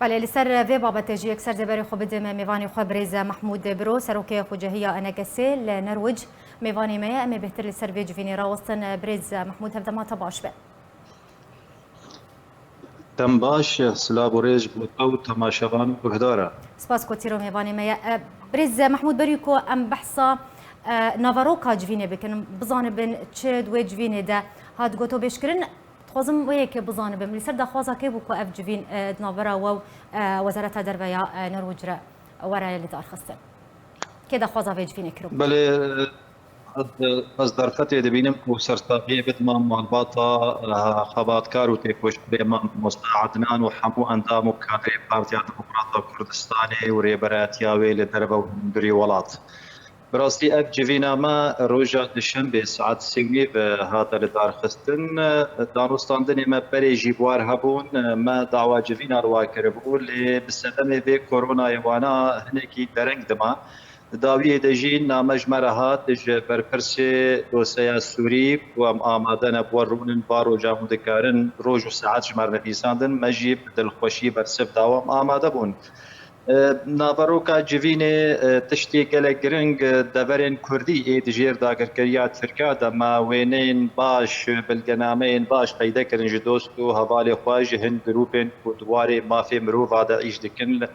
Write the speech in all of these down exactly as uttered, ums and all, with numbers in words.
Belê, li ser vê babetê jî yekser dê berê xwe bidim mêvanê xwe birêz Mehmûd Biro, serokê xwecehiya N K S li Nerwic mêvanê me ye. Em ê bêhtir li ser vê civînê rawestin. Birêz Mehmûd, hevdema te baş be. Dem baş, silav û rêz bo te û temaşevan û guhdara. Spas ku tîro mêvanê me ye. E, Birêz Mehmûd, berî ku em behsa, e, naveroka civînê bikin, bizanibin çi di wê civînê de hat gotobêjkirin, dixwazim wê yekê bizanibim. Li ser daxwaza kê bû ku ev civîn, e, di navbera we û, e, Wezareta Derve ya, e, Norwic re were lidarxistin? Kê daxwaza vê civînê kiribû? Belê, ez, ez derfetê dibînim ku sersaxiyê bidima malbata, e, xebatkar û têkoşerê me, mamoste Ednan û hemû endam û kadrê Partiya Demokrata Kurdistanê û rêberayetiya wê li derve û hundirî welat. Bi rastî ev civîna me roja Duşembê saet sê û nîv hate lidarxistin. Danûstandinê me berê jî bi war hebûn. Me dawa civîna li wa kiribû, lê bi sedemê vê koronayê wana hinekî dereng dima. Di dawiyê de jî name ji me re hat ji berpirsê doseya Sûrî ku em amade ne bi we rûnin, va roja hûn dikarin roj û saet ji me re nivîsandin. Me jî bi dilxweşî bersiv da û em amade bûn. E, naveroka civînê, e, tiştê gelek giring, e, deverên kurdî ê di jêr dagirkeriya Tirka de me wêneyên baş, belgenameyên baş qeyde kirin ji dost û hevalê xwe, ji hin grûpên ku di warê mafê mirova de îş dikin li,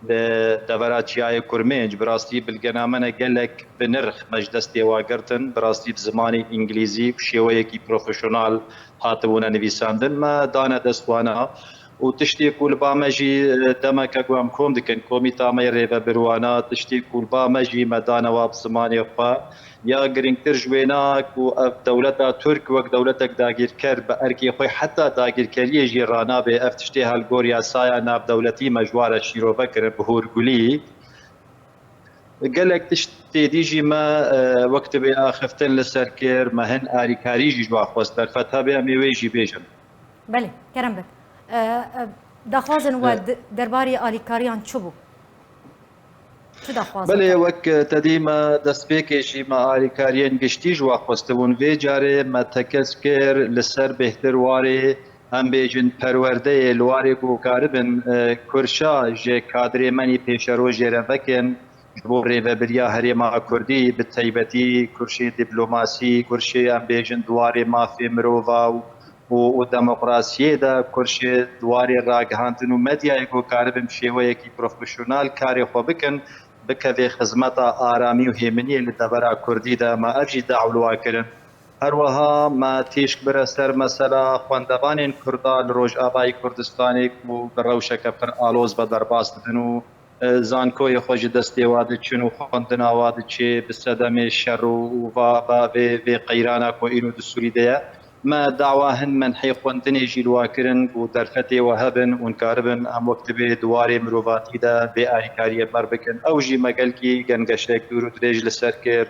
li devera Çiyayê Kurmênc. Bi rastî belgenamene gelek bi nirx me ji destê wa girtin. Bi rastî bi zimanê îngilîzî û şêweyekî profesyonel hatibûne nivîsandin. Me dane dest wana. Û tiştê ku li ba me jî, e, demeke ku em kom dikin, komîta me yê rêvebirwana, tiştê ku li ba me jî me dane wa bi zimanê xwe. Ya girîngtir ji wêna ku ev dewleta Tirk wek dewletek dagîrker bi erkê xwe heta dagîrkeriyê jî ranabe, ev tiştê helgor yasaya navdewletî me ji wa re şîrove kirin bi hûrgulî. Gelek tiştê dî jî me, e, wek tibê axiftin li ser kir, me hin alîkarî jî ji wa xwest. Derfet hebe em ê wê jî bêjin. Belê, kerem bik. E, e, daxwazin we, e, di, derbarê alîkariyan çi bû? Çi daxwazin? Belê, wek te dî me destpêkê jî me alîkariyên giştî ji wa xwestibûn. Vê carê me tekez kir li ser bêhtir warê, em bêjin, perwerdeyê, li warê ku karibin, e, kurşa ji kadrê me nî pêşerojê re vekin, ji bo rêvebiriya herêma Kurdî, bi taybetî kurşê diplomasî, kurşê, em bêjin, di warê mafê mirova û, û, û demokrasiyê de, kurşê di warê ragihandin û medyayê ku karibin bi şêweyekî profesyonel karê xwe bikin, bikeve xizmeta aramî û hêminiyê li devera Kurdî de. Me ev jî dawa li wa kirin. Her wiha me tîşk bire ser mesela xwendevanên Kurda li Rojavayê Kurdistanê ku bi rewşeke pir aloz ve derbas dibin û, e, zankoyê xwe ji destê wa diçin û xwendina wa diçê bi sedemê şer û, û va, va vê, vê qeyrana ku îro di Sûrî de ye. Me dawa hin menhê xwendinê jî li wa kirin ku derfetê we hebin û hûn karibin em wek dibê di warê mirovatî de vê alîkariyê ber bikin. Ew jî me gelkî gengeşek dûr û dirêj li ser kir.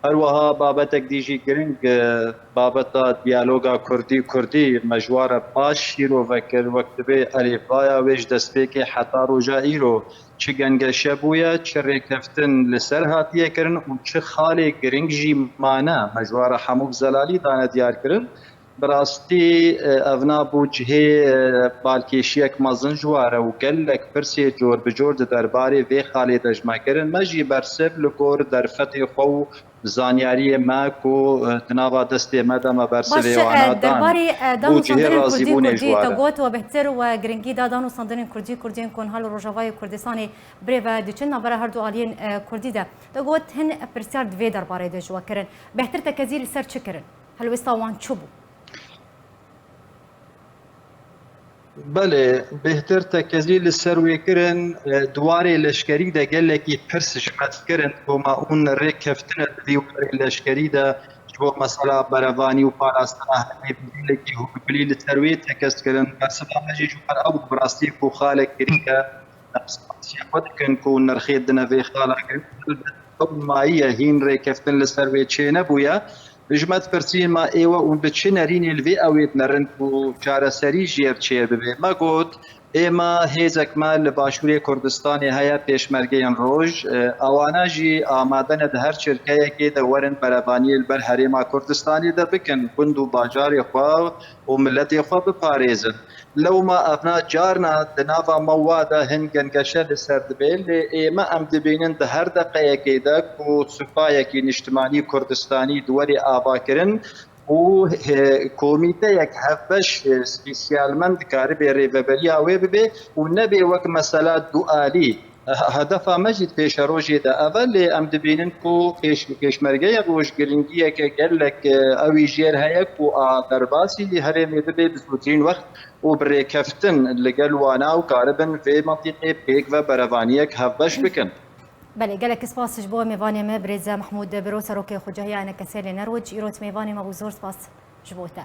Her wiha babetek dî jî giring, e, babeta diyaloga Kurdî-Kurdî me ji wa re baş şîrove kir, wek dibê elîfbaya wê ji destpêkê heta roja îro çi gengeşe bûye, çi rêkeftin li ser hatiye kirin û çi xalê giring jî mane. Me ji wa re hemû bi zelalî dane diyar kirin. Bi rastî, e, ev nabû cihê, e, balkêşiyek mezin ji wa re û gelek pirsê cor bi cor di derbarê vê xalê de ji me kirin. Me jî bersiv li gor derfetê xwe û zanyariyê me ku, e, di nava destê me de me bersivê wana dan. Baş, e, derbarê, e, û cihê danûstandinên razîbûnê ji Kurdî-Kurdî wa te re got we bêhtir we giringî da danûstandinên Kurdî-Kurdiyên ku niha li Rojavayê Kurdistanê bi rê ve diçin navbera her du aliyên, e, Kurdî de. Te got hin pirsiyar di vê derbarê de ji we kirin. Bêhtir tekezî li ser çi kirin? Helwêsta wan çi bû? Belê, bêhtir tekezî li ser wê kirin, e, di warê leşkerî de gelekî pirs ji me dikirin ku ma hûn rêkeftin di vî warê leşkerî de ji bo mesela berevanî û parastina herêmê gelekî hûrgulî li ser wê tekez kirin. Bersiva me jî ji wan ew bi rastî ku xalek girîng e, em spasiya xwe dikin ku nirxê dine vê xala girîng. Helbet ew mayiye hîn rêkeftin li ser wê çênebûye. Ji me dipirsîn, ma ê we hûn bi çi nerînê li vê ewê dinerin ku çareserî jê re çêbibe? Me got, Êma hêzek me li Başûrê Kurdistanê heye, Pêşmergeyên Roj. E, ewana jî amade ne di her çirkeyekê de werin berevaniyê li ber Herêma Kurdistanê de bikin, gund û bajarê xwe û miletê xwe biparêzin. Lewma evna carna di nava me wa de hin gengeşe li ser dibe, lê ême em dibînin di her deqeyekê de ku supayekî niştimanî Kurdistanî di werê avakirin û, e, komîteyek hevbeş, e, spesiyalmen dikaribe rêveberiya wê bibe û nebe wek mesela dualî. He-, hedefa me jî di pêşerojê de ev e, lê em dibînin ku pêş-, pêşmergeya roj giringiyeke gelek, e, ew î jêr heye ku a derbasî herêmê bibe bi zûtirîn wext û bi rêkeftin li gel wana û karibin vê mintîqê pêk ve berevaniyek hevbeş bikin. Belê, gelek spas ji bo mêvanê me, birêz Mehmûd Biro, serokê Xucahiya Enekesê li Nerwij, îro mêvanê me bû, zor spas ji bo te.